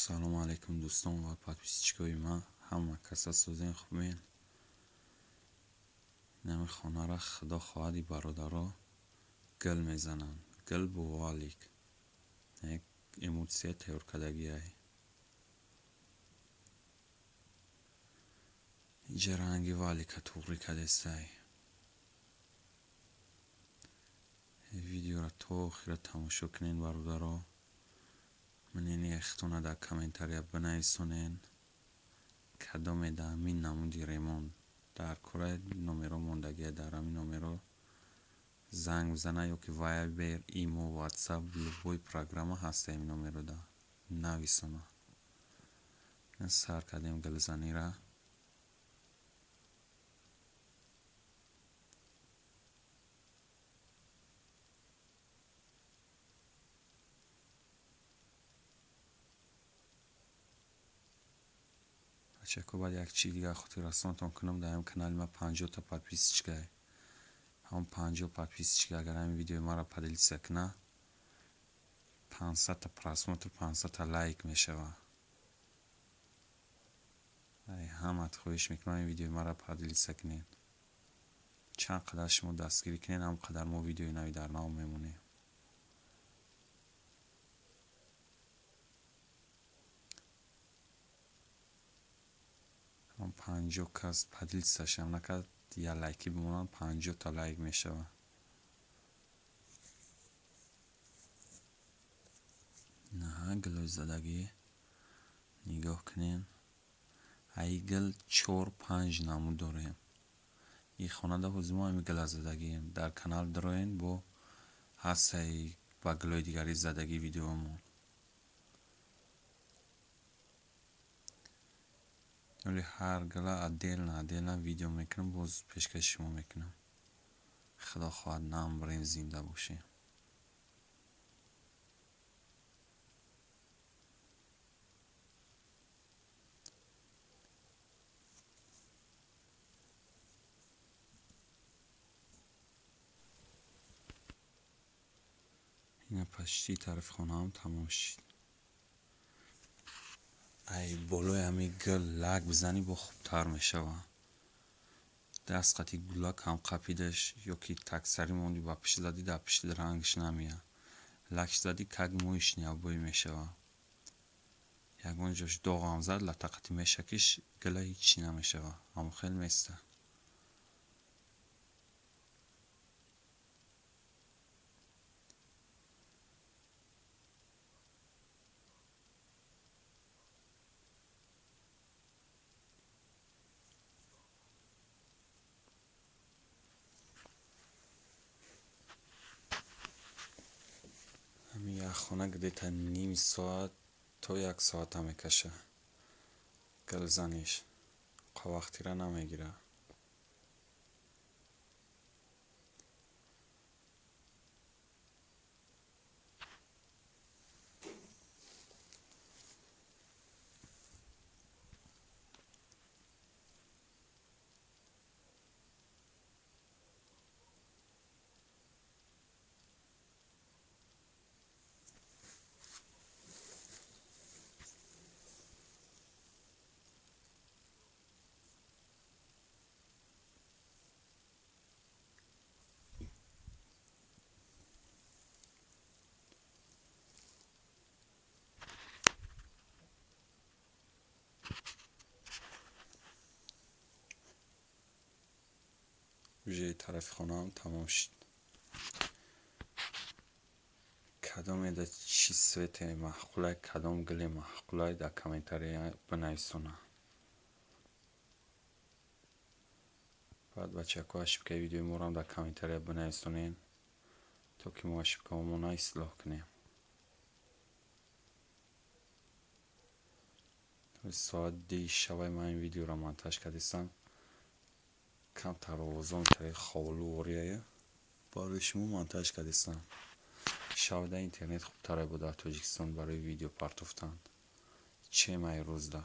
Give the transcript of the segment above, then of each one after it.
Салому алейкум, дӯстон ва подписчикои ман. Ҳама каса созен, хубен? Инами хонара, худо хоҳад, и бародаро гил мезананд. Гил бо валик. Як эмоция тайёр кардагиай. Инҷа ранги валика туғрӣ кардестай. Видеоро то охира тамошо кунед, бародаро. Мнение худтона дар комментария бинависонед. Кадоме дар ҳамин намуди ремонт дар кораи, номеро мондагия, дар ҳамин номеро занг бизана ё ки Вайбер, Имо, Ватсап, любой программа ҳаста, ҳамин номеро да нависона. Сар кардем гилзанира. Бачако, баъд як чизи дигар хотиррасонтон кунам: дар ҳамин канали ман 50-та подписчикае. Ҳамон 50 подписчика агар ҳамин видеои маро поделиться кунад, 500-та просмотр, 500-та лайк мешавад. Ҳамат хоҳиш мекунам, ҳамин видеои маро поделиться кунед. Чанд қадар шумо дастгирӣ кунед, ҳамон қадар мо видеои нави дар нав мемонем. Ҳамон 50 кас поделиться-шам накард, як лайкӣ бимонанд, 50-та лайк мешавад. Наҳа, гилои задагӣ нигоҳ кунед. Аи гил чор панҷ намуд дорем. И хонада ҳозир мо ҳамин гила задагием. Дар канал дароен, бо ҳастаи ба гилои дигари задагӣ видеомон. Вале ҳар гила отдельно отдельно видео мекунам, боз пешкаши шумо мекунам. Худо хоҳад, намбарем, зинда бошем. Ина, почти тарафи хонаам тамом шид. Ай болои ҳамин гил лак бизанӣ, бо хубтар мешавад. Даст қати гулак ҳам қапидаш ё ки таксарӣ мондӣ, ба пишт задӣ, дар пишт рангаш намеяд. Лакш задӣ, как моечный обои мешавад. Ягон ҷош доғам зад, латақати мешакиш, гила ҳичи намешавад. Ҳамон хел места. Ҳамин як хона где-то ним соат то як соата мекашад гилзаниш. Вақтира намегирад. Уже тарафи хонаам тамом шид. Кадоме да чӣ цвете маъқулай, кадом гиле маъқулай, дар комментария бинависона. Баъд, бачако, ошибкаи видеои моро дар комментария бинависонед, то ки мо ошибкаҳомонро ислоҳ кунем. Соат 2-и шабай ман ин видеоро монтаж кардистам. Камтар овозон тари ховлу барои шумо монтаж кардистам. Шабда интернет хубтаре буд дар Тоҷикистон барои видео партофтан, чем ай рӯзда.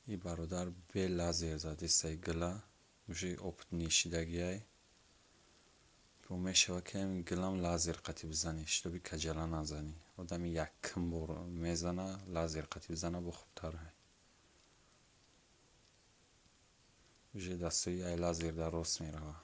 И бародар бе лазер задистай гила, уже опытный шидагиай. Бо мешава ки ҳамин гилам лазер қатӣ бизанӣ, чтобы каҷала назанӣ. Одами якум бор мезана, лазер қатӣ бизана, бо хубтар. Уже дастои ай лазер дар рост мерава.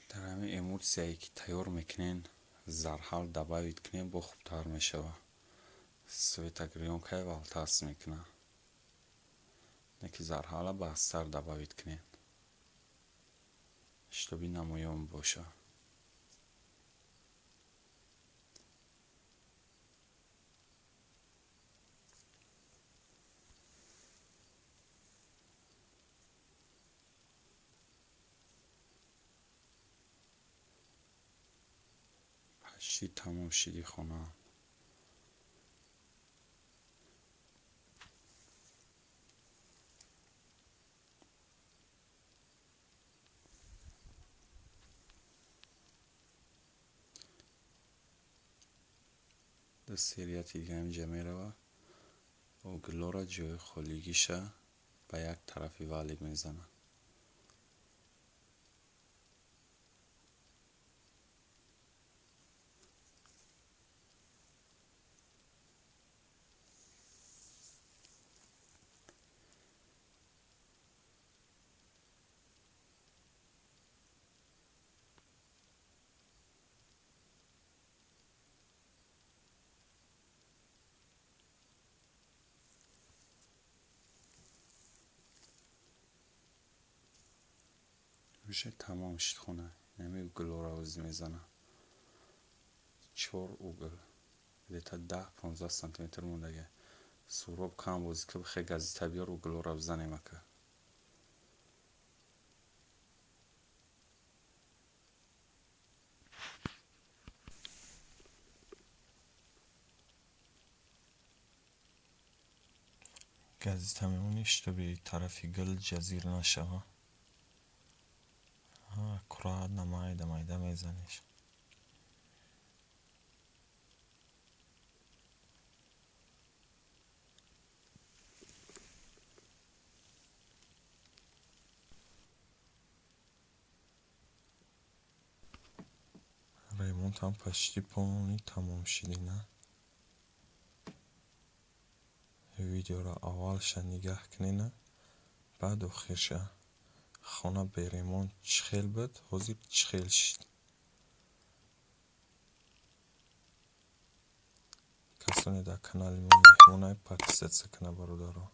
Дар ҳамин эмулсияе ки тайёр мекунен, зарҳал добавить кунем, бо хубтар мешава. Светогреёнкаи валтас мекуна. Не ки зарҳала баъзтар добавить кунем, чтобы намоён боша. Почти тамом шиди хона. Ду серияти дига ҳаминҷа мерава. Углора ҷои холигиша ба як тарафи валик мезана. Уже тамом шид хона. Инами углора ози мезана. 4 угл. Где-то 10-15 сантиметр мондага. Суроб кам бози ки бихе газета биёр, углора бизанем ака. Газета мемонӣ, чтобы тарафи гил ҷазир нашава. Аккуратно майда майда мезаниш. Ремонтам почти полный тамом шидина. Видеоро аввалша нигаҳ кунена, баъд охирша. Хона бе ремонт чӣ хел буд, ҳозир чӣ хел шид. Касоне дар канали мо меҳмонай, подписаться кунад, бародаро.